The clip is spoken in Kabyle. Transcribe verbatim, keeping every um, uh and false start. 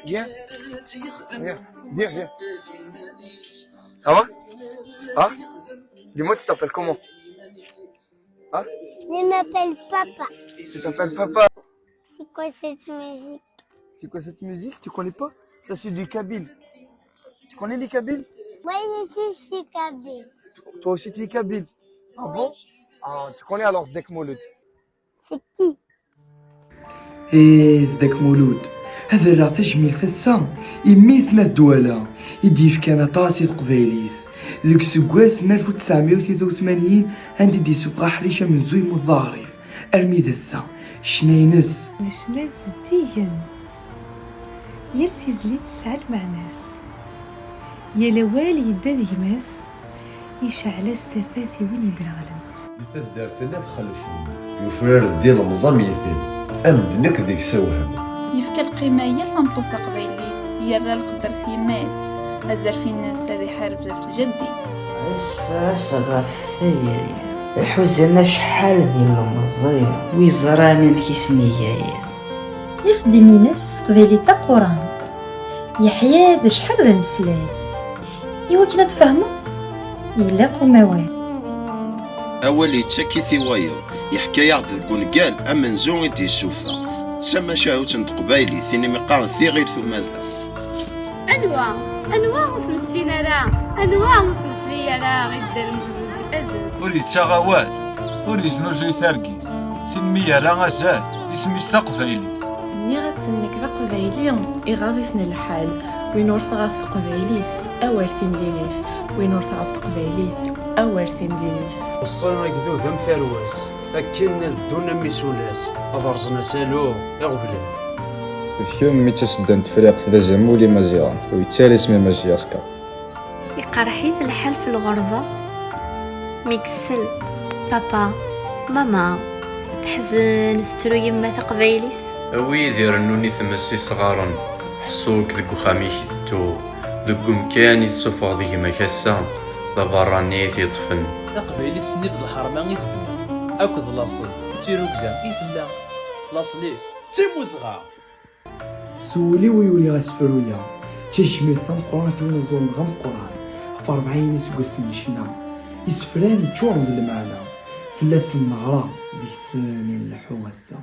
Viens. Viens, viens, viens. Ça va? Hein? Dis-moi, tu t'appelles comment? Hein? Je m'appelle Papa. Tu t'appelles Papa. C'est quoi cette musique? C'est quoi cette musique? Tu connais pas? Ça, c'est du kabyle. Tu connais les kabyles? Moi, je suis kabyle. Toi aussi, tu es kabyle. Ah bon? Ah, tu connais alors Zdek Mouloud? C'est qui? Ih, Zdek Mulud, ad rreɣ tajmilt ass-a i mmi-s n At Dwala, i d-yefkan aṭas i teqbaylit. Deg useggas n alef u tesɛemya u tlatin u tmanyin, anda i d-yessufeɣ aḥric amenzu i Muḍ Aɣrib, armi d ass-a, ccna-ines. D ccna zeddigen. Yal tizlit tesɛa lmeɛna-s. Yal awal yedda d gma-s, iceɛl-as tafat i win yedreɣlen. Di taddart-nni ad xelfen yufrar d ilemẓi am yitim, am d nekk deg-s awhem. Yefka lqima i yal tameṭṭut taqbaylit, yerra lqedr f yemma-s, azref-ines ad iḥareb ɣef tjaddit. Isefra-s ɣef tayri, iḥuzen acḥal d ilemẓi, wi ẓran amek i sen-iga yir. Ixeddim-ines s teqbaylit taqurant. Yeḥya-d acḥal d ameslay. Iwakken ad tfehmeḍ, ilaq umawal. Awal yettak-it i wayeḍ, yeḥka-yaɣ-d deg ungal amenzu i d-yessufeɣ d tamacahut n teqbaylit, tin imi qqaren tiɣilt umadaɣ. Anwa? Anwa ur t-nessin ara? Anwa ur s-nesli ara i Dda Lmulud ifazen? Ur yettaɣ awal, ur yeznuzuy targit, sinmi yerra azal, isem-is taqbaylit. Nniɣ-asen nekk d aqbayli, iɣaḍ-iten lḥal. Win ur tɣaḍ teqbaylit, awer timlilit. Win ur tɣaḍ teqbaylit, awer timlilit. Weṣṣi agdud am tarwa-s, akken ad ddun am isulas, ad rẓen asalu iɣeblan. D kemm i d tasedda n Tefriqt, d azamul Imaziɣen, ur yettara isem Imaziɣ s K. Iqerḥ-it lḥal f lɣerba mi yessel papa, mama, teḥzen, tettru yemma taqbaylit. A wid irennun i tmes isɣaren, ḥṣu-k deg uxxam-ik tettuɣ, deg umkan i d-tessufɣeḍ gma-k ass-a, d aberrani i t-yeṭṭfen. Taqbaylit-nni d lḥerma i tebna, akked laṣel d tirugza i tella, laṣel-is d timmuzɣa. S wul-iw i uriɣ asefru-ya, d tajmilt tameqqrant i unaẓur-nneɣ ameqqran, ɣef rebɛin iseggasen n ccna, isefran yeččuren d lmeɛna, fell-asen neɣra, deg-sen i nleḥḥu ass-a.